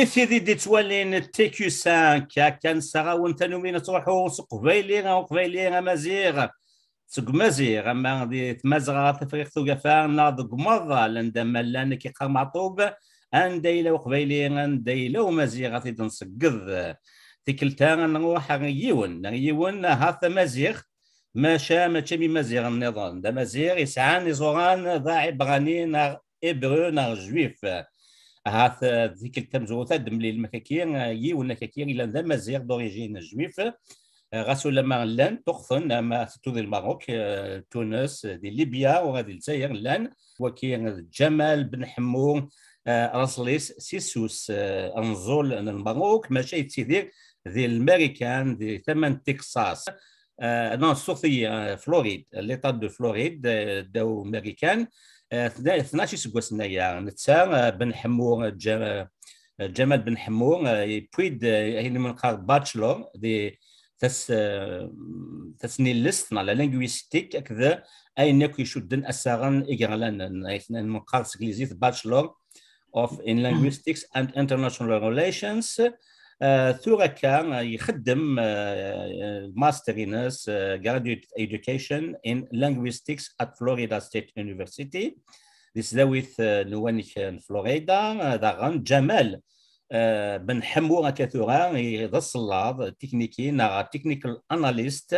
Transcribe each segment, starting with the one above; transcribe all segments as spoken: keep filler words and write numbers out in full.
Tid i d-ittwalin T Q cinq, akka nessaɣ-awen tanumi nettruḥu s uqbayli, a uqbayli, a maziɣ, seg umaziɣ, ama di tmazɣa, tafriqt, ugafa, neɣ deg umaḍal, anda ma llan, akka iqqar Meɛṭub, anda yella uqbayli, anda yella umaziɣ, ad t-id-nṣegged. Tikkelt-a ad nruḥ ar yiwen, ar yiwen, ahat amaziɣ, maca mačči am imaziɣen nniḍen. D amaziɣ yesɛan iẓuran d aɛibṛani neɣ hébreu neɣ juif. Ahat, eh, d tikkelt tamezwarut ad d-temlilem akaki, eh, yiwen akaki yellan d amaziɣ d'origine juif. Eh, ɣas ulamma llan tuɣten, ama surtout di Lmerruk, eh, Tunes, di Libya, u di Lezzayer llan. Waki d Ǧamal Ben Ḥemmu, eh, laṣel-is si Sus, eh, anẓul n Lmerruk, maca yettidir di Lmarikan, di tama n Texas. Eh, non, surtout, eh, Floride, l'État de Floride, eh, ddaw Marikan. Eh, tna-, tnac iseggasen aya. Netta, eh, Ben Ḥemmu, eh, Ǧa-, eh, Ǧamal Ben Ḥemmu, eh, yewwi-d, eh, ayen i neqqar bachelor di tas-, eh, tasnilest, neɣ la linguistique, akked ayen akk icudden assaɣen igerlanen, ayen neqqar s teglizit Bachelor of in Linguistics and International Relations. Eh, tura akka, eh, ixeddem, eh, master-ines, eh, Graduate Education in Linguistics at Florida State University, di tesdawit, eh, n uwanek n Florida. Eh, daɣen Ǧamal, eh, Ben Ḥemmu, akka tura, i d asellaḍ tikniki neɣ technical analyst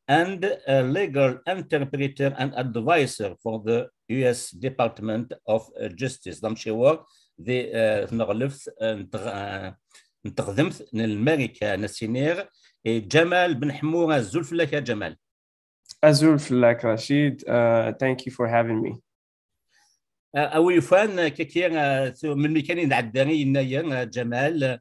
and a legal interpreter and advisor for the U S Department of Justice. D amciwer di, eh, tneɣleft, eh, n tɣ-, eh, n teɣdemt n Lmarikan, ad s-iniɣ i Ǧamal Ben Ḥemmu. Azul fell-ak a Ǧamal. Azul fell-ak, Racid. Uh, thank you for having me. Uh, a wi yufan, uh, kaki, uh, tu-, melmi kan i d-ɛedda i yenna-yi, uh, Ǧamal, uh,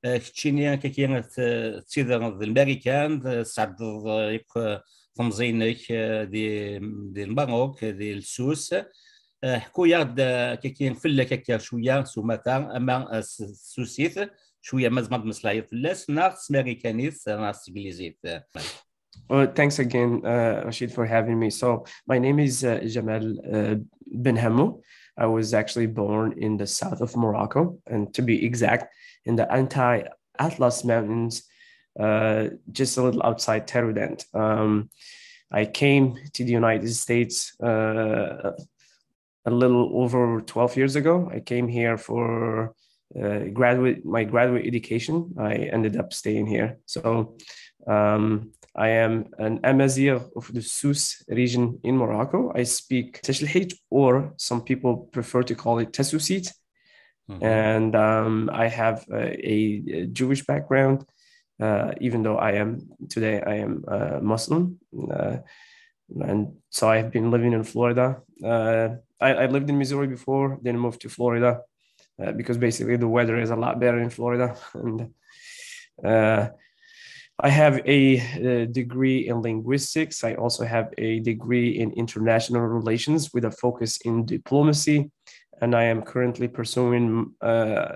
keččini kaki, uh, t-, tettidireḍ d Lmarikan, uh, tesɛeddeḍ, uh, yakk, uh, temẓi-inek, uh, di, di Lmerruk, di Lsus. Uh, ḥku-yaɣ-d, uh, kaki fell-ak akka cwiya s umata, ama, uh, s, s tsusit, cwiya ma tzemreḍ ad tmeslayeḍ fell-as, neɣ s tmarikanit, neɣ s teglizit. Well, thanks again, uh, Rashid, for having me. So, my name is, uh, Jamal, uh, Ben Hamou. I was actually born in the south of Morocco, and to be exact, in the Anti Atlas Mountains, uh, just a little outside Taroudant. Um, I came to the United States, uh, a little over twelve years ago. I came here for, uh, graduate, my graduate education. I ended up staying here. So, um, I am an Amazigh of the Sousse region in Morocco. I speak Tashilhit, or some people prefer to call it Tasusit. And, um, I have a, a Jewish background, uh, even though I am, today I am, uh, Muslim. Uh, and so I've been living in Florida. Uh, I, I lived in Missouri before, then moved to Florida, uh, because basically the weather is a lot better in Florida. And, uh, I have a, uh, degree in linguistics. I also have a degree in international relations with a focus in diplomacy. And I am currently pursuing, uh,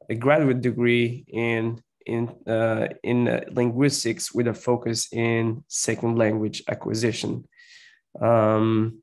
a graduate degree in, in, uh, in, uh, linguistics with a focus in second language acquisition. Um,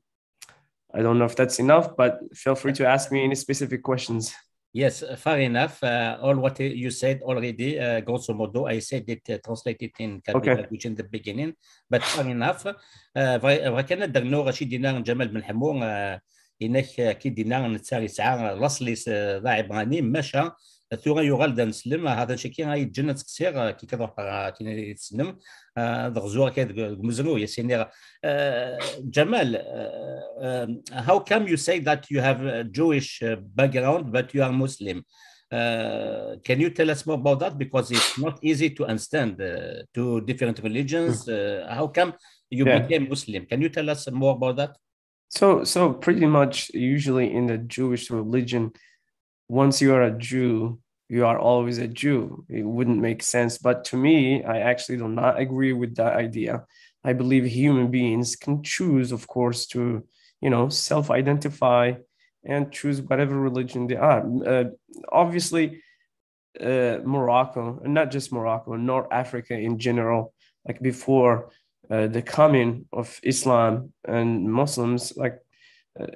I don't know if that's enough, but feel free to ask me any specific questions. Yes, uh, fair enough. Uh, all what you said already, uh, grosso modo, I said it, uh, translated in Kabyle language in the beginning, but fair enough. Uh, bɣiɣ, bɣiɣ kan ad d-rnuɣ acu i d-yenna Ǧamal Ben Ḥemmu, uh, inek, uh, ki d-yenna netta yesɛa laṣel-is, uh, d aɛibṛani, maca, uh, tura yuɣal d aneslem, uh, hada caki ay yeǧǧan ad teqsiɣ, uh, ki ad ruḥeɣ, uh, akken i tessnem, uh, ad ɣzuɣ akka deg, deg umezruy, as-iniɣ, uh, Ǧamal, uh, um, how come you say that you have a Jewish, uh, background but you are Muslim? Uh, can you tell us more about that? Because it's not easy to understand, uh, two different religions. Uh, how come you became Muslim? Can you tell us more about that? So, so pretty much, usually in the Jewish religion, once you are a Jew, you are always a Jew. It wouldn't make sense. But to me, I actually do not agree with that idea. I believe human beings can choose, of course, to, you know, self-identify and choose whatever religion they are. Uh, obviously, uh, Morocco, and not just Morocco, North Africa in general, like before, uh, the coming of Islam and Muslims, like, uh,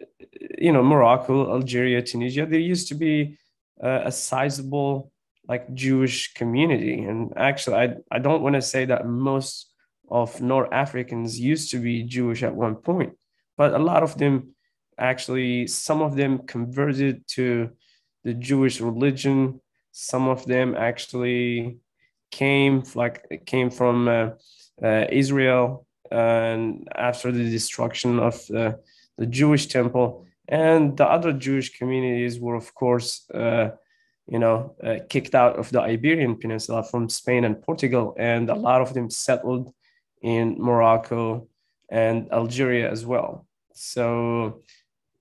you know, Morocco, Algeria, Tunisia, there used to be, uh, a sizable like Jewish community. And actually, I, I don't want to say that most of North Africans used to be Jewish at one point, but a lot of them actually, some of them converted to the Jewish religion. Some of them actually came like came from uh, uh, Israel, and after the destruction of uh, the Jewish temple, and the other Jewish communities were, of course, uh, you know, uh, kicked out of the Iberian Peninsula from Spain and Portugal, and a lot of them settled in Morocco and Algeria as well. So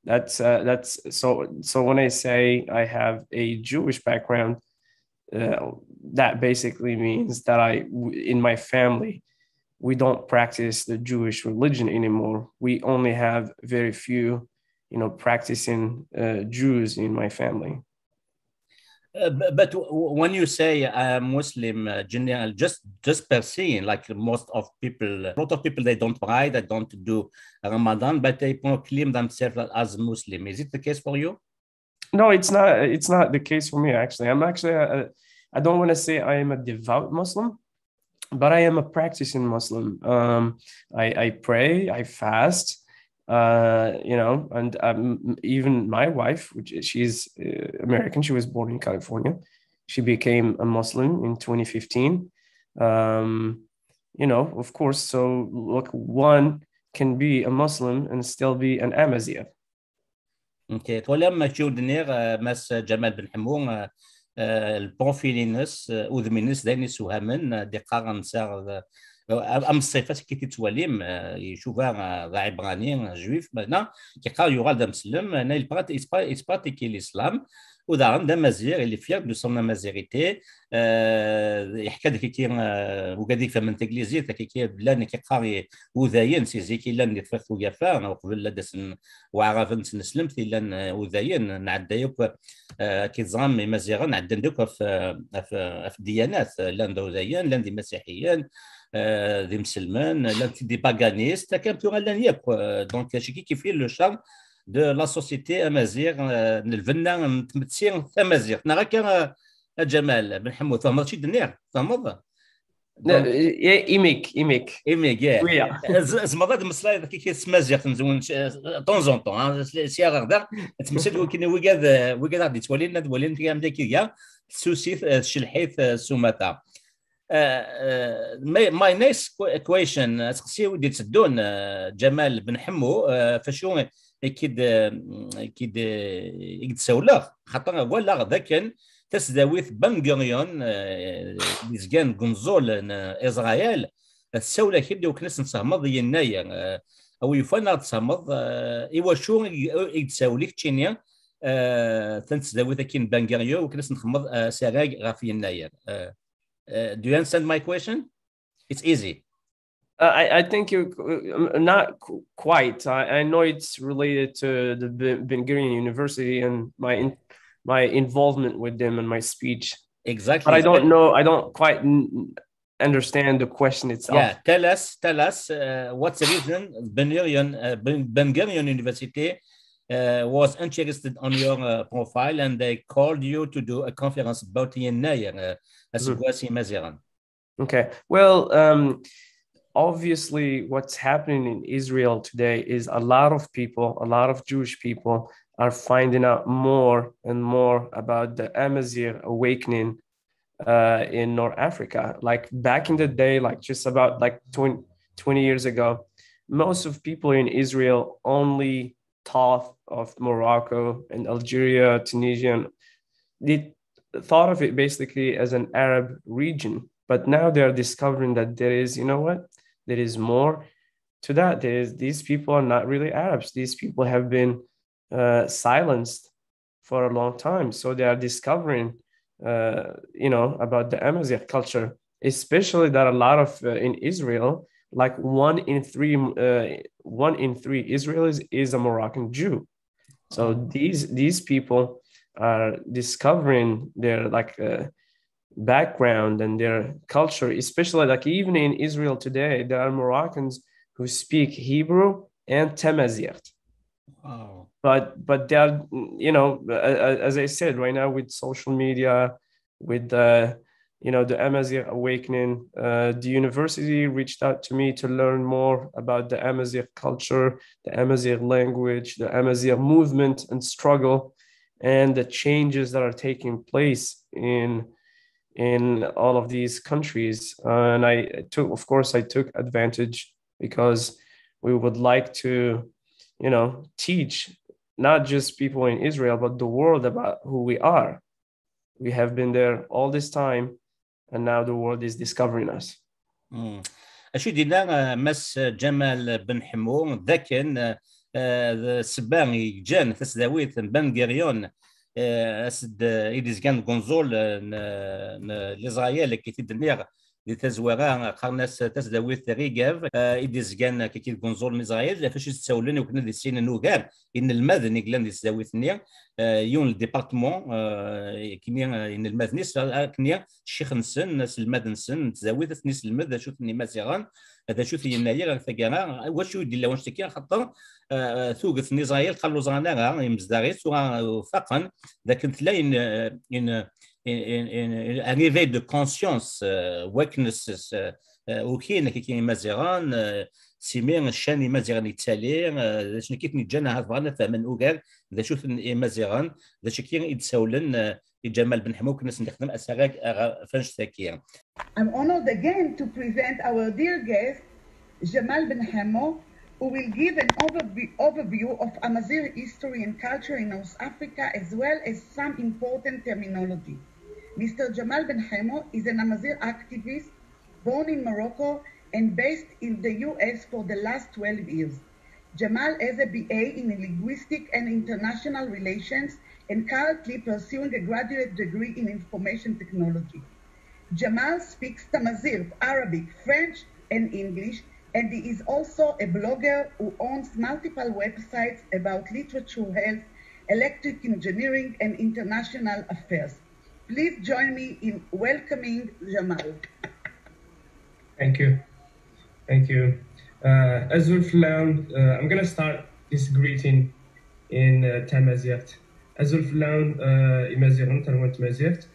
that's uh, that's so so when I say I have a Jewish background, uh, that basically means that I, in my family, we don't practice the Jewish religion anymore. We only have very few, you know, practicing uh, Jews in my family. Uh, but, but when you say I'm Muslim, uh, general, just just per se, like most of people, a lot of people, they don't pray, they don't do Ramadan, but they proclaim themselves as Muslim. Is it the case for you? No, it's not. It's not the case for me. Actually, I'm actually. A, I don't want to say I am a devout Muslim, but I am a practicing Muslim. Um, I, I pray, I fast, uh, you know, and um, even my wife, which she's uh, American, she was born in California. She became a Muslim in twenty fifteen. Um, you know, of course. So look, one can be a Muslim and still be an Amazigh. Okay, twalam acu d-nniɣ, uh, Mass Ǧamal Benḥemmu, uh, uh, lprofil-ines, uh, udem-ines d ayen isewhamen, uh, d-iqqar nsaɣ, uh, am ṣṣifat i t-ttwalim, uh, icuba, uh, d aɛibrani, juif, meɛna iqqar yuɣal d amsellem, uh, il prat-, il pra-, il pratique l'islam, u daɣen d amaziɣ, il est fier de son amazirité, uh, yeḥka-d kiki, uh, ugad ifehmen taglizit, kiki llan kiqqar i udayen, si zik i llan di Tefriqt Ugafa, uqbel ad d-asen Waɛraben d tneslemt, i llan, uh, udayen, nɛedda yakk, uh, ki teẓram imaziɣen ɛeddan-d akk ɣef, uh, ɣef, ɣef ddiyanat, uh, llan d udayen, llan d imasiḥiyen, uh, d imselmen, llan d paganistes, akka tura llan yakk, uh, donc, ciki qui fait le charme de la société amaziɣ, uh, n lbenna n tmetti tamaziɣt. Neɣ akka, uh, a Ǧamal Benḥemmu, tfehmeḍ acu i d-nniɣ? Tfehmeḍ? Imik, imik. Imik, yeah. Tzemreḍ ad d-meslayeḍ kiki s tmaziɣt n zwen, de temps en temps, sya ɣer da, ad tmeslayeḍ wigad, wigad aɣ-d-yettwalin, ad walin tigam daki ga, tsusit, tcelḥit s umata. Uh, uh, my, my next question, aseqsi wi d-itteddun, uh, Ǧamal Benḥemmu, uh, facu i k-id, i k-id, i k-d-sawleɣ, xaṭer walaɣ d akken tasdawit Ben Gurion, uh, yezgan deg unẓul n Israel, tessawel-ak-id i wakken ad sen-tfehmeḍ yennayer, uh, a wi yufan ad tfehmeḍ, uh, i wacu i, i k-d-sawel i keččini, uh, tasdawit akkin Ben Gurion, wakken ad sen-txedmeḍ, uh, asarag ɣef yennayer. Uh, uh, do you understand my question? It's easy. Uh, I, I think you uh, not qu- quite. I, I know it's related to the Ben Gurion University and my in, my involvement with them and my speech. Exactly. But I don't know. I don't quite n- understand the question itself. Yeah, tell us, tell us uh, what's the reason Ben Gurion, uh, Ben Gurion University uh, was interested on your uh, profile and they called you to do a conference about yennayer, uh, aseggas imaziɣen. Okay. Well, um, obviously, what's happening in Israel today is a lot of people, a lot of Jewish people, are finding out more and more about the Amazigh awakening uh, in North Africa. Like back in the day, like just about like twenty, twenty years ago, most of people in Israel only thought of Morocco and Algeria, Tunisia. They thought of it basically as an Arab region. But now they are discovering that there is, you know what? There is more to that. There is, these people are not really Arabs. These people have been uh, silenced for a long time. So they are discovering, uh, you know, about the Amazigh culture, especially that a lot of uh, in Israel, like one in three, uh, one in three Israelis is a Moroccan Jew. So these these people are discovering their like uh, background and their culture, especially like even in Israel today, there are Moroccans who speak Hebrew and Tamazight. Wow. But but they are, you know, as I said, right now with social media, with the, you know, the Amazigh awakening. Uh, the university reached out to me to learn more about the Amazigh culture, the Amazigh language, the Amazigh movement and struggle, and the changes that are taking place in in all of these countries. Uh, and I took, of course, I took advantage because we would like to, you know, teach not just people in Israel but the world about who we are. We have been there all this time, and now the world is discovering us. Acu d-yenna Mass Ǧamal Ben Ḥemmu d akken d ssebba i yeǧǧan tasdawit n Ben Gurion as-d i d-izgan deg unẓul n Lezrayel, akka i t-id-nniɣ di tazwara, qqaren-as tasdawit Rigav, i d-izgan akka deg unẓul n Lezrayel, ɣef wacu i d-ssawlen i wakken ad issinen ugar inelmaden i yellan di tesdawit-nni, yiwen n département, kini inelmaden-is, akkenni ccix-nsen, aselmad-nsen n tesdawit, ad ten-iselmed d acu-ten Imaziɣen, d acu-t Yennayer ar taggara, wacu i d-illa wanect-agi, axaṭer tuget n Israel qqaren ur ẓran ara imezdaɣ-is, tura faqen d akken tella une arrivée de conscience, wakken ukin akiki Imaziɣen, simi ccan Imaziɣen yettali, d acu-nni i ten-yeǧǧan ahat bɣan ad fehmen ugar d acu-ten Imaziɣen, d acu-agi i d-ssawlen i Ǧamal Ben Ḥemmu, akken ad sen-nexdem asarag ɣef annect-agi. I'm honored again to present our dear guest, Jamal Ben Hemo, who will give an overview of Amazigh history and culture in North Africa, as well as some important terminology. Mister Jamal Ben Hemo is an Amazigh activist born in Morocco and based in the U S for the last twelve years. Jamal has a B A in Linguistic and International Relations and currently pursuing a graduate degree in Information Technology. Jamal speaks Tamazight, Arabic, French, and English, and he is also a blogger who owns multiple websites about literature, health, electric engineering, and international affairs. Please join me in welcoming Jamal. Thank you. Thank you. Uh, Azul Flam, uh, I'm going to start this greeting in uh, Tamazight. Azul Flam, uh, Imaziɣen, Tarwan Tamazight.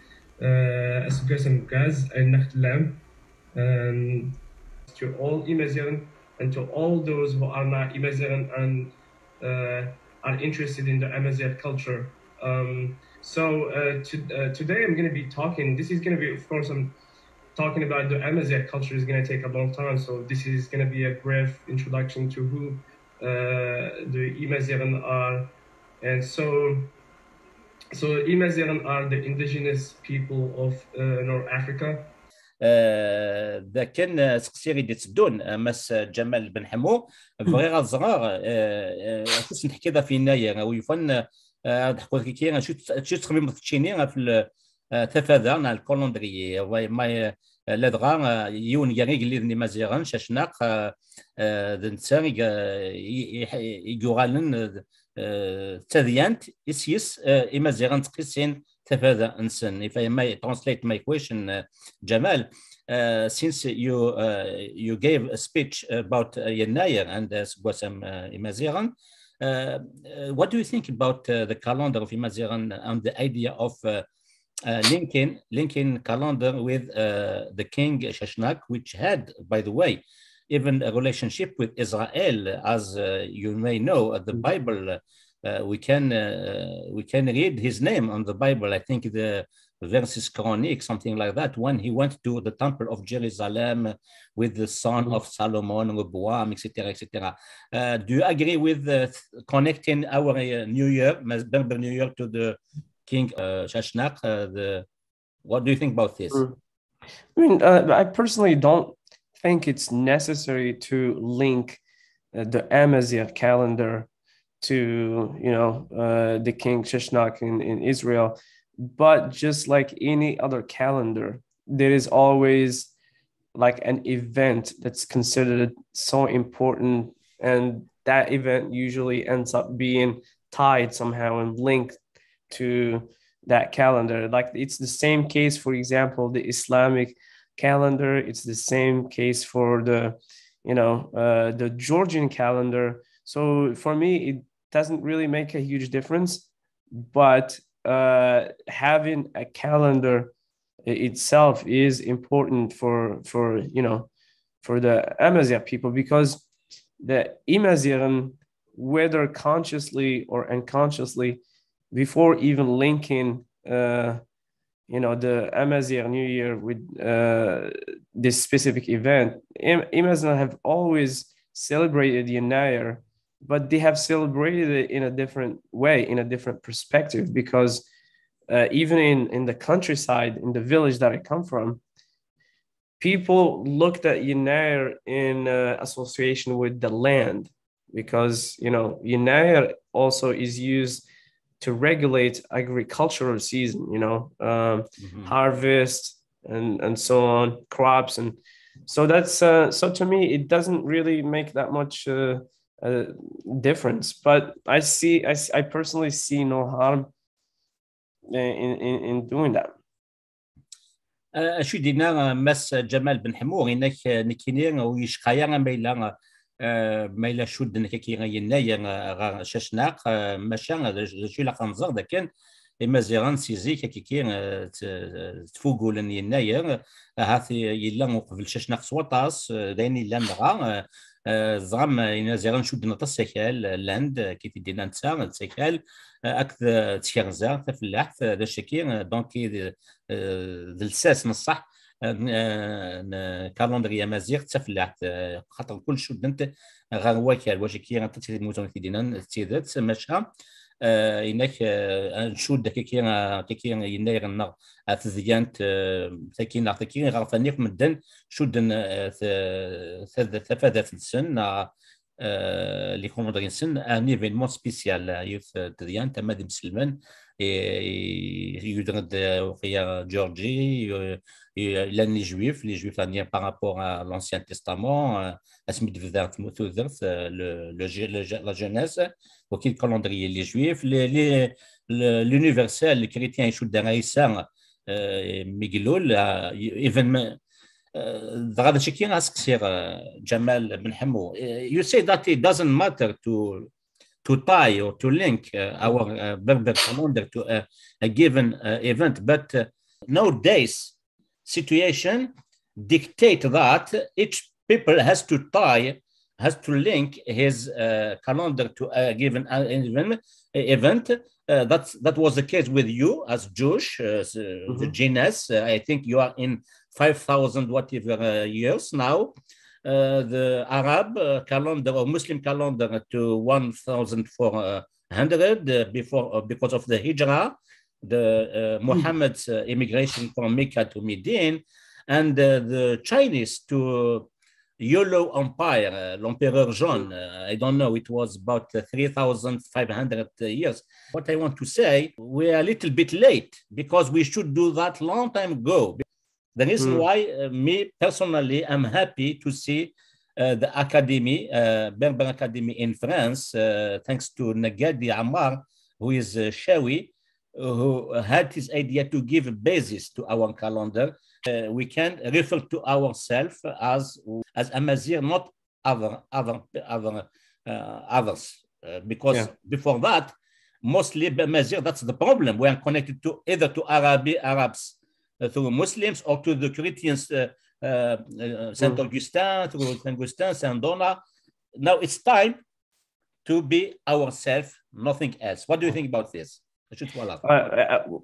Uh, Asuggas Amgaz, Anak Lam. Um, to all Imaziɣen and to all those who are not Imaziɣen and uh, are interested in the Amazigh culture. Um, so uh, to, uh, today I'm going to be talking, this is going to be, of course, I'm talking about the Amazigh culture is going to take a long time. So this is going to be a brief introduction to who uh, the Imaziɣen are. And so, so Imaziɣen are the indigenous people of uh, North Africa. d akken seqsi i d-itteddun Mass Ǧamal Ben Ḥemmu, bɣiɣ ad ẓreɣ acu s-neḥkiḍ ɣef Yennayer, wi yufan ad ḥkuɣ kiki acu tettxemmimeḍ keččini ɣef tafada neɣ le calendrier, ladɣa yiwen gar igelliden imaziɣen, Cacnaq, d netta i yuɣalen d tadyant i s-yes imaziɣen ttqisin tafada-nsen. If I may translate my question, uh, Jamal, uh, since you uh, you gave a speech about uh, Yennayer and uh, Aseggas Am- uh, Imaziɣen, uh, uh, what do you think about uh, the calendar of Imaziɣen and the idea of uh, uh, linking linking calendar with uh, the king Shashnak, which had, by the way, even a relationship with Israel, as uh, you may know, uh, the Bible uh, we can uh, we can read his name on the Bible. I think the verses Chronic, something like that, when he went to the temple of Jerusalem with the son of Solomon, Rehoboam, et cetera, et cetera. Uh, do you agree with uh, connecting our uh, New Year, Berber New Year, to the King uh, Shashnak? Uh, the, what do you think about this? I mean, uh, I personally don't think it's necessary to link uh, the Amazigh calendar to, you know, uh, the king Shishnak in, in Israel. But just like any other calendar, there is always like an event that's considered so important, and that event usually ends up being tied somehow and linked to that calendar. Like, it's the same case, for example, the Islamic calendar. It's the same case for the, you know, uh, the Georgian calendar. So for me, it doesn't really make a huge difference. But uh, having a calendar i- itself is important for for you know for the Amazigh people, because the Imaziren, whether consciously or unconsciously, before even linking uh, you know the Amazigh New Year with uh, this specific event, Im- Imaziren have always celebrated Yinair, but they have celebrated it in a different way, in a different perspective, because uh, even in in the countryside, in the village that I come from, people looked at Yinair in uh, association with the land, because you know Yinair also is used to regulate agricultural season, you know, um, Mhm. harvest and and so on, crops, and so that's uh, so to me it doesn't really make that much uh, uh, difference. But I see, I, s- I personally see no harm in in, in doing that. Ah, acu i d-yenna, ah, Mass Ǧamal Ben Ḥemmu, inak, ah, nekkini ur yecqa ara ma yella, ah, ma yella cudden akka yennayer, ah, ɣer Cacnaq, ah, maca d acu, d acu ilaq ad nẓer d akken Imaziɣen si zik akka, ah, t- ttfugulen yennayer, ahat yella uqbel Cacnaq s waṭas, ah, d ayen yellan dɣa, ah, ah, teẓram, ah, Imaziɣen cudden aṭas s akal, ah, llan-d, ah, kif i d-yenna netta, d s akal, ah, akked, ah, tkerza, tafellaḥt, ah, d acu-agi, ah, donc, i d- eh, d lsas n ṣṣeḥ, eh, n, eh, n calendrier amaziɣ d tafellaḥt, eh, xaṭer kul cuddent ɣer wakal, wacu-agi aṭas i tmuẓunt i d-yennan d tidet, maca, eh, inak, eh, ad ncudd akka, akka, akka yennayer-nneɣ ɣer tedyant, eh, tagi neɣ tagi, ɣer fani akk medden cudden, eh, t- t- tafadart-nsen, neɣ, eh, les calendriers-nsen, un événement spécial, eh, yiwet, eh, tedyant, ama d imselmen, eh, yudren-d, eh, uqya Georgie, eh, eh, llan les juifs, les juifs, c'est-à-dire par rapport à l'Ancien Testament, eh, asmi d-tebda tmu- tudert, eh, le, le, je- le je- la Genèse, waki le calendrier les juifs, les, les, le- l'universel, le chrétien, icudd ar Ɛisa, eh, mi ilul, eh, événement, eh, dɣa d acu-agi ad seqsiɣ, eh, Ǧamal Ben Ḥemmu. Eh, you say that it doesn't matter to to tie or to link, uh, our, uh, Berber calendar to a, a given, uh, event. But, uh, nowadays, situation dictate that each people has to tie, has to link his, uh, calendar to a given, uh, event. Event. Uh, that's, that was the case with you as Jewish, uh, s- the Mhm. genus. Uh, I think you are in five thousand whatever, uh, years now. Uh, the Arab, uh, calendar or Muslim calendar to one thousand four hundred, uh, before, uh, because of the Hijrah, the, uh, Muhammad's, uh, immigration from Mecca to Medina, and, uh, the Chinese to Yellow Empire, uh, l'Empereur Zhong. Uh, I don't know, it was about, uh, three thousand five hundred years. What I want to say, we are a little bit late because we should do that long time ago. The reason Mm. why, uh, me personally, I'm happy to see, uh, the Academy, uh, Berber Academy in France, uh, thanks to Nagadi Ammar, who is, uh, Shawi, who had this idea to give a basis to our calendar. Uh, we can refer to ourselves as, as Amazigh, not other, other, other, uh, others. Uh, because Yeah. before that, mostly Amazigh, that's the problem. We are connected to either to Arabi, Arabs, uh, through Muslims, or to the Christians, uh, uh, uh, Saint Mm. Augustine, through Saint Augustine, Saint Donat. Now it's time to be ourselves, nothing else. What do you think about this? Acu twalaḍ? Uh, uh,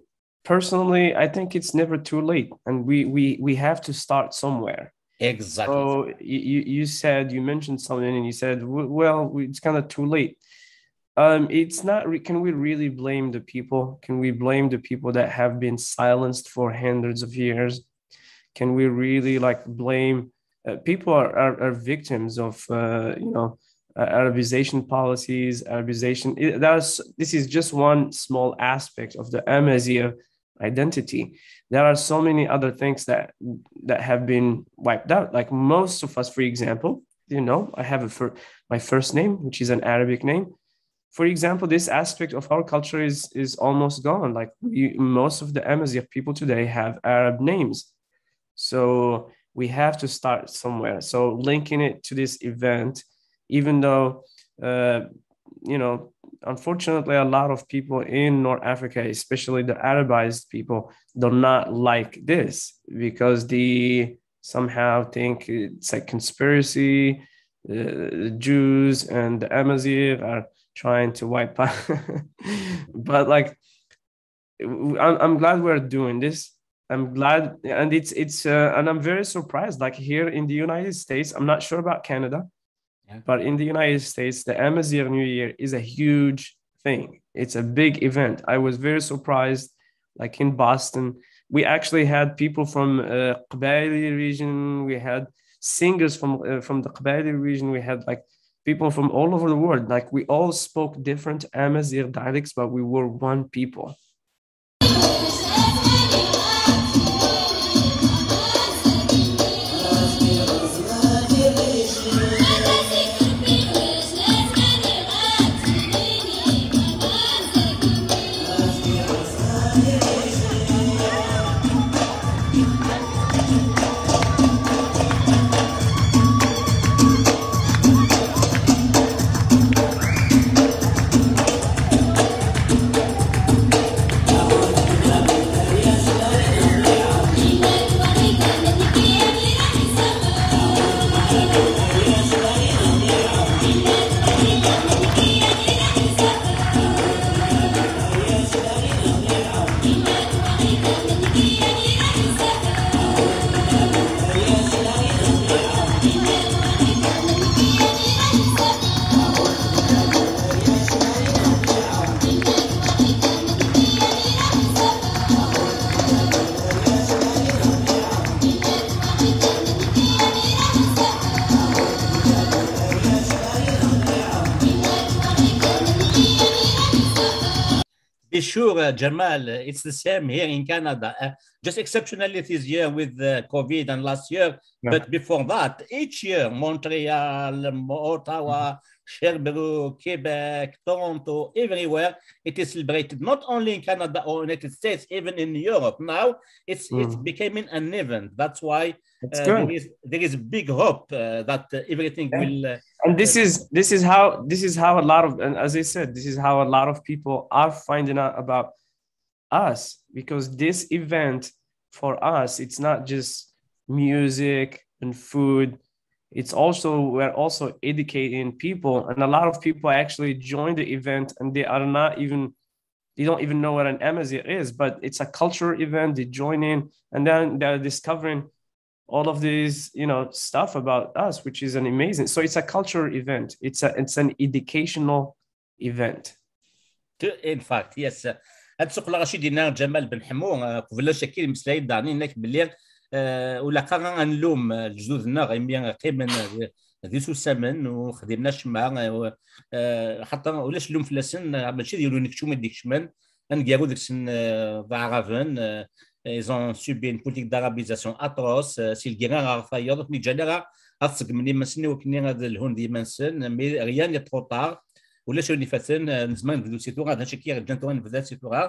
personally, I think it's never too late, and we we we have to start somewhere. Exactly. So you, you you said, you mentioned something, and you said, "W- well, we- it's kind of too late." Um, it's not. Re- can we really blame the people? Can we blame the people that have been silenced for hundreds of years? Can we really, like, blame? Uh, people are, are are victims of, uh, you know uh, Arabization policies, Arabization. It, that's this is just one small aspect of the Amazigh identity. There are so many other things that that have been wiped out. Like, most of us, for example, you know, I have a fir- my first name, which is an Arabic name. For example, this aspect of our culture is is almost gone. Like, we, most of the Amazigh people today have Arab names, so we have to start somewhere. So linking it to this event, even though uh, you know, unfortunately, a lot of people in North Africa, especially the Arabized people, do not like this because they somehow think it's a conspiracy. Uh, the Jews and the Amazigh are trying to wipe out. But like, I'm, I'm glad we're doing this. I'm glad, and it's it's uh, and I'm very surprised. Like here in the United States, I'm not sure about Canada, Yeah. but in the United States, the Amazigh New Year is a huge thing. It's a big event. I was very surprised. Like in Boston, we actually had people from uh, Qabaili region. We had singers from uh, from the Qabaili region. We had like people from all over the world. Like we all spoke different Amazigh dialects, but we were one people. Be sure, uh, Jamal, uh, it's the same here in Canada. Uh, just exceptionally this year with the COVID and last year. Yeah. But before that, each year, Montreal, um, Ottawa, Sherbrooke, Quebec, Toronto, everywhere, it is celebrated not only in Canada or United States, even in Europe. Now it's it's Mm. becoming an event. That's why It's uh, good. there is there is big hope uh, that uh, everything Yeah. will. Uh, And this is this is how this is how a lot of, and as I said, this is how a lot of people are finding out about us, because this event for us, it's not just music and food. It's also, we're also educating people, and a lot of people actually join the event and they are not even, they don't even know what an Amazigh is, but it's a cultural event. They join in and then they're discovering all of these, you know, stuff about us, which is an amazing. So it's a cultural event. It's a it's an educational event. In fact, yes. Ad suqleɣ acu d-yenna Ǧamal Ben Ḥemmu, uh, qbel acu akka i d-imeslay Dani, yenna-k belli, uh, ulaqa ad nlum, uh, lejdud-nneɣ imi qqimen, uh, d isusamen ur xdimen acemma, uh, uh, xaṭer ulac llum fell-asen, uh, mačči d yiwen unekcum i d-ikecmen, aneggaru deg-sen, uh, d aɛraben, uh, ils ont subi une politique d'arabisation atroce, uh, si lgirra ɣer tayeḍ, ur ten-ǧǧan ara ad ṣeggmen iman-nsen i wakken ad lhun d yiman-nsen, mais rien n'est trop tard. Ulac ayen ifaten, uh, nezmer ad nebdu si tura, d acu akka i ɣ-ǧǧan tura nebda si tura.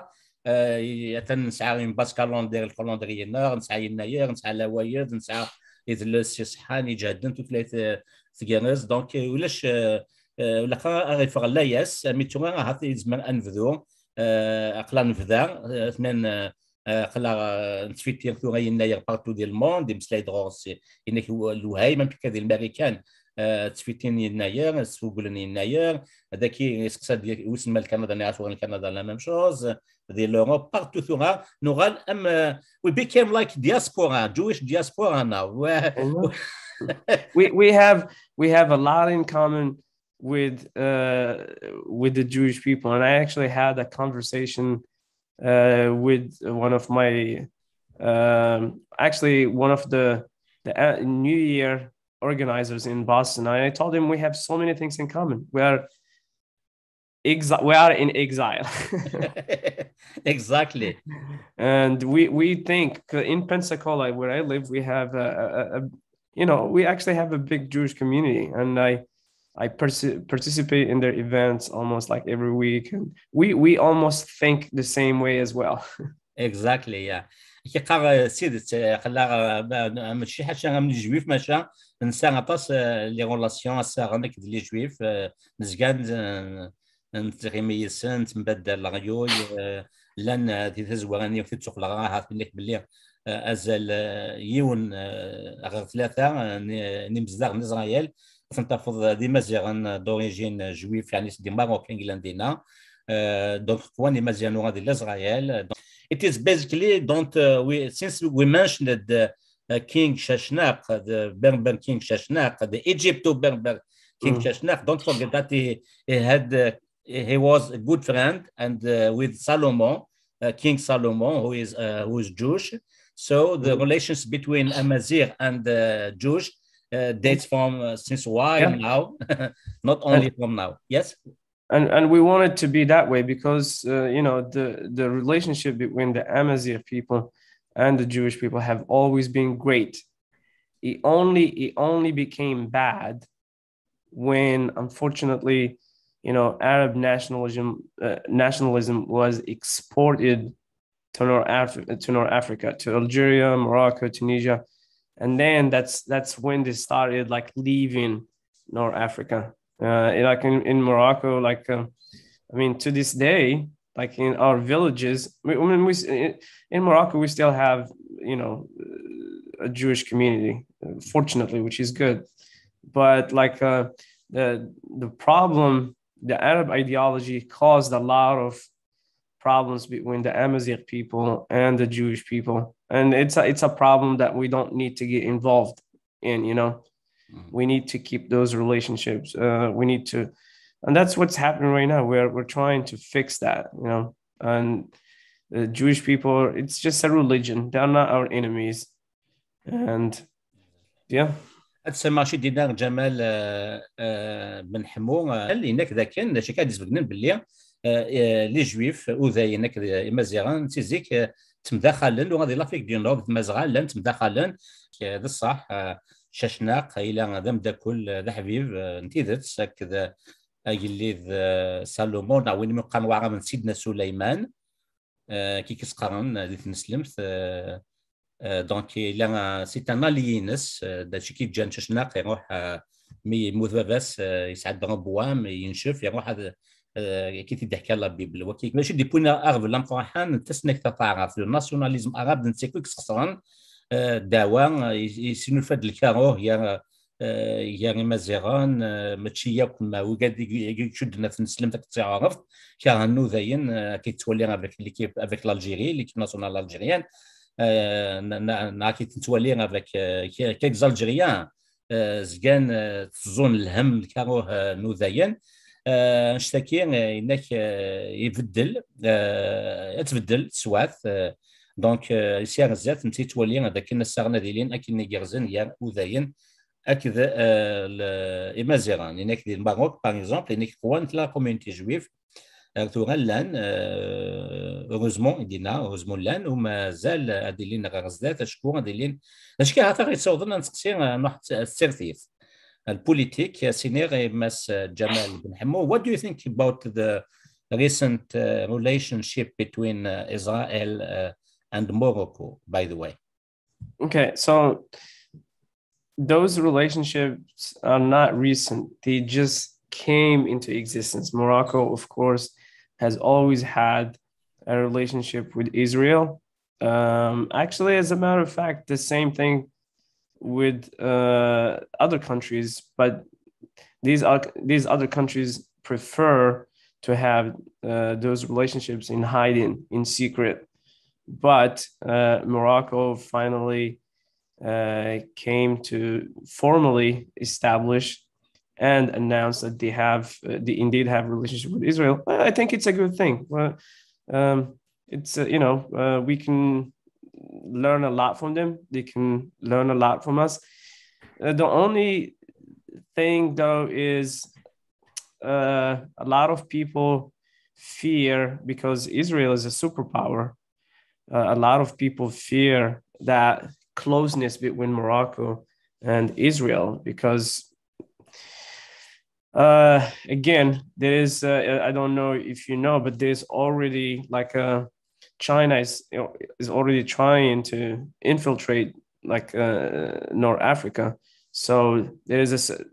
Uh, atan nesɛa une base calendaire, le calendrier-nneɣ, nesɛa yennayer, nesɛa lawayed, nesɛa idles iṣeḥḥan, iǧehden, tutlayt, uh, tgerrez. Donc, uh, ulac, uh, uh, ulaqa ad iffeɣ layas, mi tura ahat yezmer ad nebdu, uh, aql-aɣ nebda, uh, tnan, uh, uh, aql-aɣ, uh, nettfitir tura yennayer partout di le monde, imeslay-d ɣur-s, yenna-k lewhayem, amek akka di Lmarikan, uh, ttfitin yennayer, sfugulen yennayer, daki iseqsa-d wissen ma Lkanada, nniɣ-as uɣal Lkanada, la même chose, di l'Europe, partout tura, nuɣal am, uh, we became like diaspora, Jewish diaspora now. We we have we have a lot in common with uh with the Jewish people, and I actually had a conversation uh with one of my um actually one of the the uh, New Year organizers in Boston. I told him we have so many things in common. We are exi- we are in exile. Exactly. And we we think in Pensacola, where I live, we have a, a, a you know, we actually have a big Jewish community, and I I partic- participate in their events almost like every week, and we we almost think the same way as well. Exactly, yeah. Akka qqar, uh, s tidet, uh, aql-aɣ, uh, ma- mačči ḥaca am les juifs, maca nesɛa aṭas, uh, les relations assaɣen akked les juifs, uh, nezga n- nettɣimi yid-sen, nettembaddal leɣyul, eh, llan, eh, di tazwara-nni ur t-id-ttuqleɣ ara, ahat nniɣ belli, eh, azal, eh, yiwen, eh, ɣer tlata, eh, n, n imezdaɣ n Israel, ad ten-tafeḍ d imaziɣen, eh, d'origine juive, yeɛni seg Maroc, England dinna. Eh, donc, qwan imaziɣen uɣen di Israel. Donc, it is basically, don't, uh, we, since we mentioned the, uh, King Shashnaq, the Berber King Shashnaq, the Egypto-Berber King Shashnaq, don't forget that he, he had, uh, he was a good friend and, uh, with Salomon, uh, King Salomon, who is, uh, who is Jewish. So the relations between Amazigh and, uh, Jewish, uh, dates from, uh, since why now, not only from now. Yes. And and we want it to be that way because, uh, you know, the the relationship between the Amazigh people and the Jewish people have always been great. It only it only became bad when, unfortunately, you know, Arab nationalism uh, nationalism was exported to North Africa, to North Africa, to Algeria, Morocco, Tunisia, and then that's that's when they started, like, leaving North Africa. Uh, like in, in Morocco, like, uh, I mean, to this day, like, in our villages, we, I mean, we, in Morocco, we still have, you know, a Jewish community, fortunately, which is good. But, like, uh, the the problem, the Arab ideology caused a lot of problems between the Amazigh people and the Jewish people, and it's a, it's a problem that we don't need to get involved in. You know, mm-hmm. We need to keep those relationships. Uh, we need to, and that's what's happening right now. We're we're trying to fix that. You know, and the Jewish people, it's just a religion. They're not our enemies, and yeah. Ad tsemmaɣ ciddi-nneɣ Ǧamal, uh, uh, Ben Ḥemmu, uh, yenna-k dakken d acu akka ad d-isbegnen belli, uh, uh, les Juifs, Udayen akked Imaziɣen, si zik, uh, ttemdaxalen, ula di l'Afrique du Nord, d Tmazɣa llan ttemdaxalen. Uh, d ṣṣeḥ, uh, Cacnaq, yella d ameddakel, uh, d aḥbib, uh, n tidet, akked, uh, agellid, uh, Salomon, neɣ win i qqaren waɛraben Sidna Suleyman, uh, kik i s-qqaren, uh, di tneslemt, uh, Euh, donc, il a, c'est un allié-ines, euh, d acu i k-yeǧǧan Cacnaq, iruḥ, euh, mi yemmut baba-s, euh, yesɛedda wwam, yencef, iruḥ ad, euh, akka i t-id-teḥka la Bible. Waki, mačči d-yewwin aɣbel ameqqran n tasnakta taɛrabt, le nationalisme arabe, d netta i yesxeṣren, euh, ddeɛwa, euh, yesnulfa-d lkaruh gar, euh, gar Imaziɣen, euh, mačči yakk, ma wigad i, i, i icudden ɣef tneslemt akked tiɛrabt, kerhen Udayen, euh, akka i tettwali avec l'équipe, avec l'Algérie, l'équipe nationale algérienne. Euh, n-, n-, neɣ akken tettwali avec, euh, k-, quelques Algériens, euh, zgan, euh, tteẓẓun lhemm, lkaruh, euh, n Udayen. Euh, annect-agi, euh, yenna-k, euh, ibeddel, euh, ad tbeddel teswiɛt, euh, donc, euh, sya ɣer zdat, netta yettwali d akken assaɣen ad ilin akken igerrzen gar Udayen akked, euh, l-, Imaziɣen. Yenna-k di Lmerruk, par exemple, yenna-k qwant la communauté juive, ar tura llan, euh, heureusement, i d-yenna, heureusement llan, u mazal ad ilin ɣer zdat, acku ad ilin. D acu kan, ata ɣ-yettawḍen ad nseqsi, euh, Nuḥ Tsertit. Politique, siniɣ i Mass Ǧamal Ben Ḥemmu, what do you think about the recent, uh, relationship between, uh, Israel, uh, and Morocco, by the way? Okay, so those relationships are not recent. They just came into existence. Morocco, of course, has always had a relationship with Israel. Um, actually, as a matter of fact, the same thing with, uh, other countries, but these are, these other countries prefer to have, uh, those relationships in hiding, in secret. But, uh, Morocco finally, uh, came to formally establish and announce that they have, uh, they indeed have a relationship with Israel. I think it's a good thing. Well, um, it's, uh, you know, uh, we can learn a lot from them. They can learn a lot from us. Uh, the only thing, though, is, uh, a lot of people fear, because Israel is a superpower, uh, a lot of people fear that closeness between Morocco and Israel, because, uh, again, there is, uh, I don't know if you know, but there's already, like, a, China is, you know, is already trying to infiltrate, like, uh, North Africa. So there is a s-,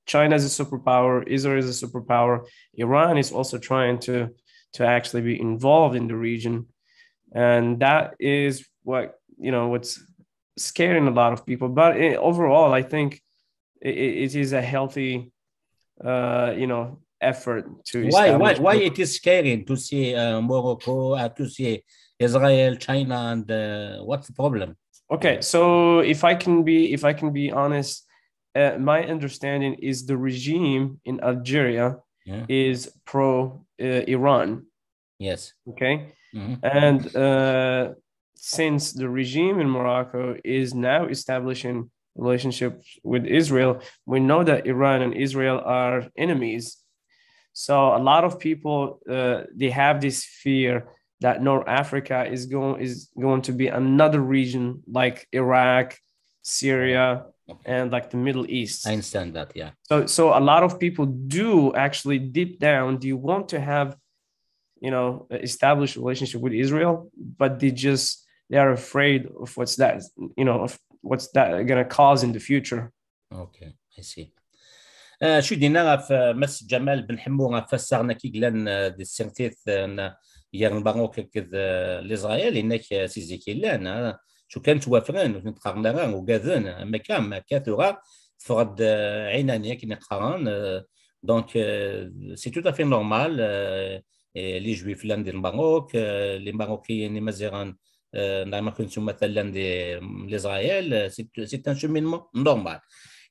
China is a superpower, Israel is a superpower, Iran is also trying to to actually be involved in the region, and that is what you know what's scaring a lot of people. But it, overall, I think it, it is a healthy, uh, you know, effort to Why, why, establish. Why it is scaring to see uh, Morocco, uh, to see Israel, China, and uh, what's the problem? Okay, so if I can be if I can be honest, uh, my understanding is the regime in Algeria Yeah. is pro uh, Iran. Yes. Okay, Mhm. and uh, since the regime in Morocco is now establishing relationships with Israel, we know that Iran and Israel are enemies. So a lot of people uh, they have this fear that North Africa is going is going to be another region like Iraq, Syria, Okay. And like the Middle East. I understand that. Yeah. So so a lot of people do actually deep down they want to have, you know, establish relationship with Israel, but they just they are afraid of what's that, you know, of what's that gonna cause in the future. Okay, I see. Uh, شو دينا في مس جمال بن حمو في السغنة كي قلن دي السيرتيث يرن بانوك كذ لإسرائيل إنك سيزيكي لان شو كانت وافرين وتنتقرنا وقاذن أما كام كاثورة تفرد عيناني كي نقران. Donc c'est tout à fait normal. Les Juifs لان دي الماروك، les Marocains مازيغان نعم كنتم مثلا دي لإسرائيل c'est un cheminement normal.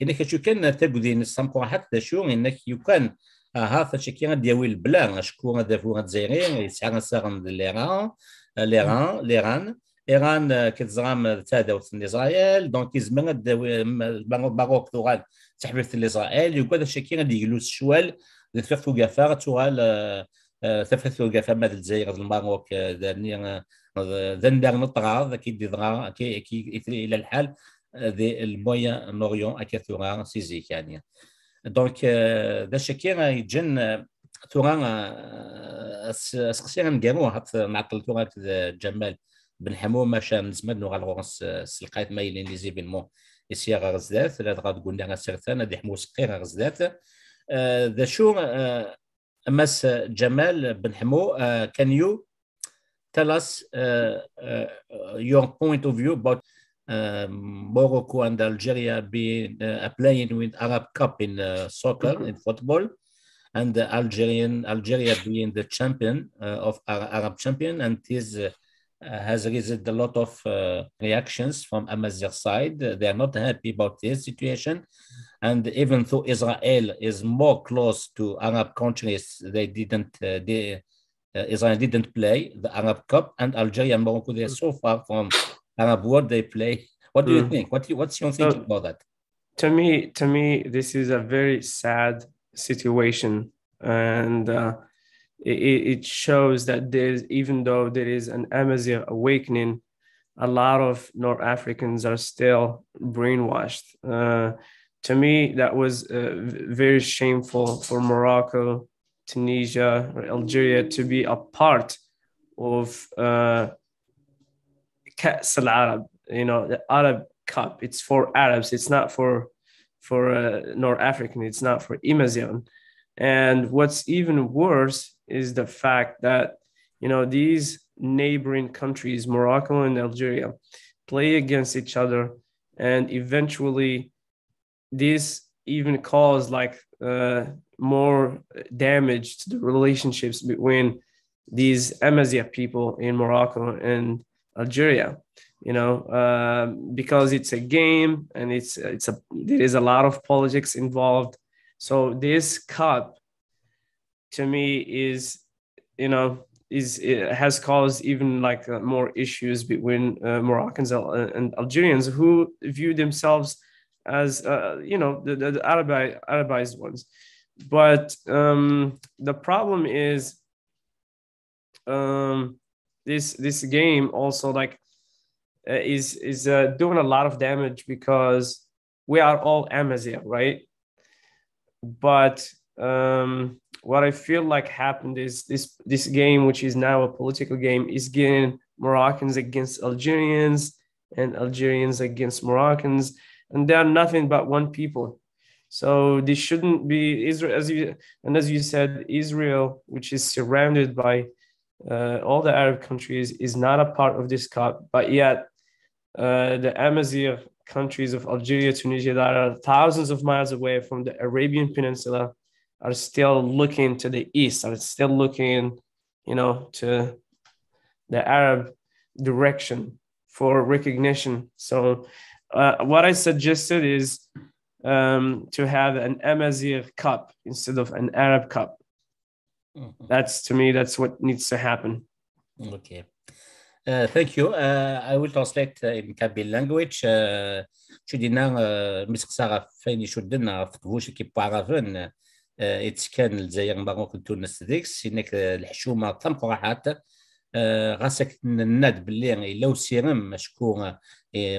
إنك شو كان تقدين السمكوحات ذا شو إنك يكون ها فشكي غادي ياوي البلا شكون هذا فو غتزيري يسعى ساغن ليران ليران ليران إيران كتزرام تادوت لإسرائيل donc يزمر الماروك ثوغان تحبيث لإسرائيل يقول هذا الشيء كي غادي يجلس الشوال دي تفيق توقافا تغال تفيق توقافا ما الجزائر الماروك داني دان دار نطرا كي دي ضرا كي كي إلى الحال دي المويان نوريون أكثرها سيزيك يعني. Donc ذا الشيء كي يجن ثورة سقسي نقارو هات نعطل ثورة جمال بن حمو ماشان نزمد نوغال غورس سلقات ما يلين لي زيفينمون يسيا غير زدات لا تغاد قلنا غير سيرتان هاد يحمو سقي غير زدات. ذا شو مس جمال بن حمو can you tell us your point of view about Morocco and Algeria being playing with Arab Cup in soccer, in football, and Algerian Algeria being the champion of Arab champion, and this has raised a lot of reactions from Amazigh side. They are not happy about this situation, and even though Israel is more close to Arab countries, they didn't. They, Israel didn't play the Arab Cup, and Algeria and Morocco, they are so far from Arab world. They play. What do you think? What what's your thinking about that? To me, to me, this is a very sad situation, and uh, it, it shows that there's, even though there is an Amazigh awakening, a lot of North Africans are still brainwashed. Uh, to me, that was uh, very shameful for Morocco, Tunisia, or Algeria to be a part of uh, كأس العرب, you know, the Arab Cup. It's for Arabs. It's not for for uh, North African. It's not for Amazigh. And what's even worse is the fact that, you know, these neighboring countries, Morocco and Algeria, play against each other, and eventually this even cause like uh, more damage to the relationships between these Amazigh people in Morocco and Algeria, you know, uh, because it's a game and it's it's a there is a lot of politics involved. So this cup to me is, you know, is it has caused even like uh, more issues between uh, Moroccans and Algerians who view themselves as uh, you know the, the, the Arabi, Arabized ones. But um, the problem is um, this this game also like uh, is is uh, doing a lot of damage because we are all Amazigh, right? But um, what I feel like happened is this this game, which is now a political game, is getting Moroccans against Algerians and Algerians against Moroccans, and they are nothing but one people. So this shouldn't be Israel, as you and as you said, Israel, which is surrounded by uh, all the Arab countries, is not a part of this COP. But yet, uh, the Amazigh countries of Algeria, Tunisia, that are thousands of miles away from the Arabian Peninsula, are still looking to the east, are still looking, you know, to the Arab direction for recognition. So, uh, what I suggested is um, to have an Amazigh COP instead of an Arab COP. That's, to me, that's what needs to happen. Okay. Uh, thank you. Uh, I will translate uh, in Kabyle language. Uh, Cudina, uh, mi seqsa ɣef wayen icudden ɣef teqbuct n Ibuɛraben, uh, i d-tekkan Lezzayer, Lmerruk d Tunes deg-s, yenna-k uh, leḥcuma d tamqraḥat. Uh, ɣas akken nenna-d belli yella usirem, acku uh,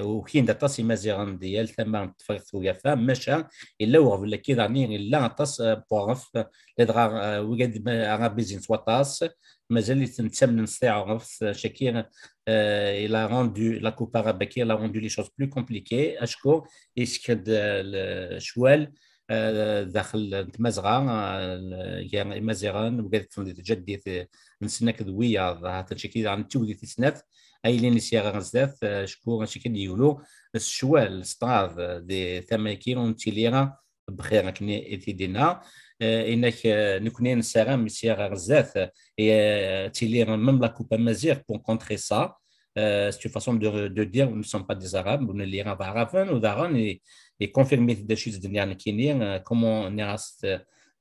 ukin-d aṭas Imaziɣen di yal tama n Tefriqt Ugafa, maca yella uɣbel-agi daɣen yella aṭas uh, n weɛref, uh, ladɣa uh, wigad uh, Arabiyin s waṭas, mazal-iten ttamnen s tiɛrabt, uh, caki uh, il a rendu la coupe arabe-agi, il a rendu les choses plus compliquées, acku yesken-d uh, lecwal uh, daxel n Tmazɣa, uh, gar Imaziɣen, wigad ṭṭfen di tjaddit uh, nsen akked wiyaḍ, ha-t-an caki daɣen d tugdi tis snat, ay ilin sya ɣer zdat, uh, acku caki d-yeglu s ccwal, s ṭṭrad, uh, di tama-agi ur nettili ara bxir akken i t-id-yenna. Uh, inak uh, nekni nessaram sya ɣer zdat uh, tili même la coupe amazigh pour contrer ça. Euh, c'est une façon de, de dire nous ne sommes pas des Arabes, nous ne sommes pas des Arabes, nous avons et, et confirmer des choses de Nianakini, euh, comment on est,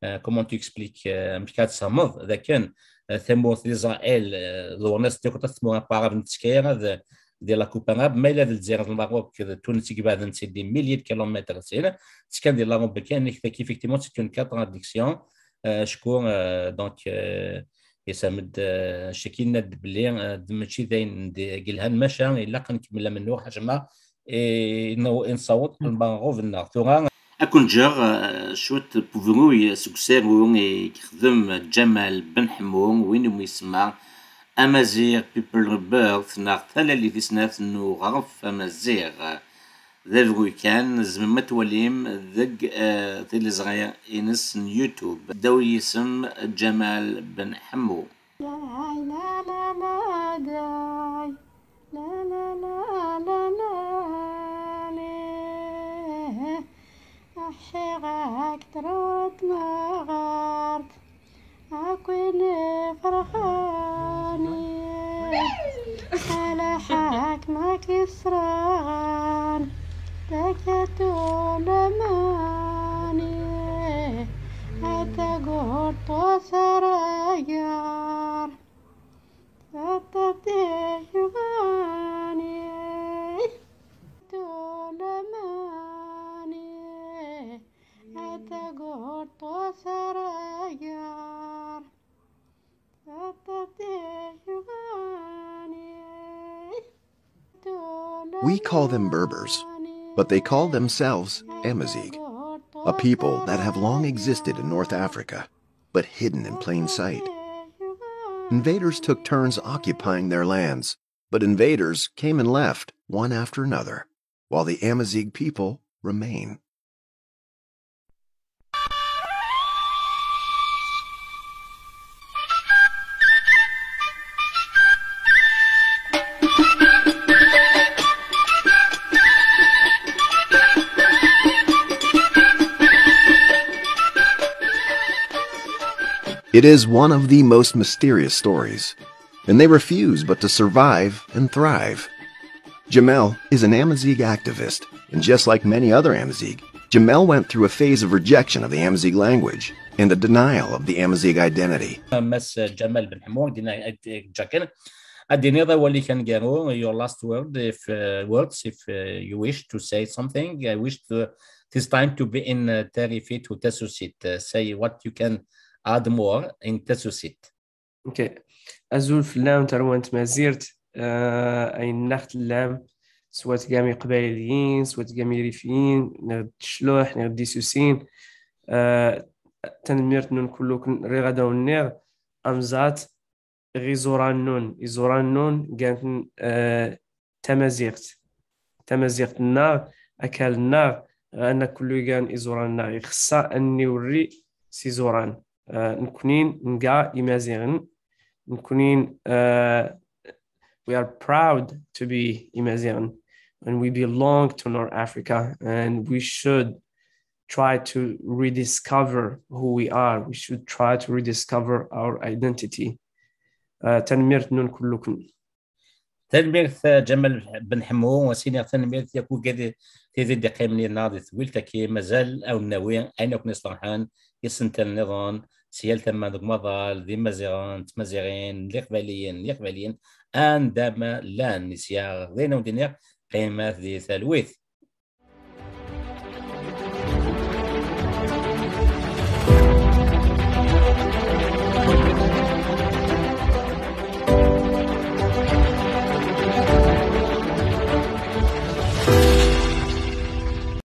euh, comment tu expliques, euh, amek ad tfehmeḍ dakken uh, tamurt d'Israël, uh, ḍewren-as-d akk tmura n Waɛrab n ttekkayer d, di la coupe arabe, ma yella d Lezzayer, Lmerruk d Tunes i ibeɛden si des milliers de kilomètres syin, ttekkan di la robe kan, effectivement, c'est une contradiction. Uh, acku, uh, donc, uh, yesɛem-d uh, caki yenna-d belli uh, d mačči d ayen d- yelhan, maca ilaq ad nkemmel amennuɣ ḥajma i i nessaweḍ lmeɣreb-nneɣ. Tura ad ken-ǧǧeɣ uh, cwiṭ n ubruy seg usaru i yexdem Ǧamal Ben Ḥemmu, win umi isemma Amazigh People Rebirth, neɣ talalit i snat n uɣref amaziɣ. D abruy kan, tzemrem ad twalim deg uh, tiliẓri-ines n YouTube ddaw yisem Ǧamal Ben Ḥemmu. Aḥiɣ-ak trurt n ɣart akk win iferḥen, alaḥ-ak ma k-israɣen, takatu lemani, a tagurt usaragar. We call them Berbers, but they call themselves Amazigh, a people that have long existed in North Africa, but hidden in plain sight. Invaders took turns occupying their lands, but invaders came and left one after another, while the Amazigh people remain. It is one of the most mysterious stories, and they refuse but to survive and thrive. Jamel is an Amazigh activist, and just like many other Amazigh, Jamel went through a phase of rejection of the Amazigh language and a denial of the Amazigh identity. Mass Jamal Ben Hamoud, Jakin, ad d-tiniḍ awal-ik aneggaru, your last word, if uh, words, if uh, you wish to say something. I wish to, this time to be in uh, Tarifi to Tasusit. Uh, say what you can add more in Tasusit. Okay. Azul fell-am, tarwa n tmazirt, uh, ayen nax tellam, swat gam iqbayliyin, swat gam irifiyin, neɣ d tecluḥ, neɣ d isusin. Uh, tanemmirt-nwen kulluken, riɣ ad awen-nniɣ, amẓat, ɣ iẓuran-nnun, iẓuran-nnun gan uh, tamaziɣt. Tamaziɣt-nneɣ, akal-nneɣ, Anna kullugan iẓuran-nneɣ ixessa ad niwri s iẓuran. Neknin nga Imaziɣen, neknin, we are proud to be Imaziɣen, and we belong to North Africa, and we should try to rediscover who we are. We should try to rediscover our identity. Tanemmirt-nwen kulluken. Tanemmirt Ǧamal Ben Ḥemmu, ad s-iniɣ tanemmirt yakk wigad tid i d-iqqimen yid-neɣ di tewwilt-agi. Mazal ad wen-nawi ayen akk n-iṣelḥen isental nniḍen si yal tama deg umaḍal, d Imaziɣen, d Tmaziɣin, d Iqbayliyen, d Iqbayliyen, anda ma llan. Isya d ayen ad wen-d-iniɣ, qqimet di talwit.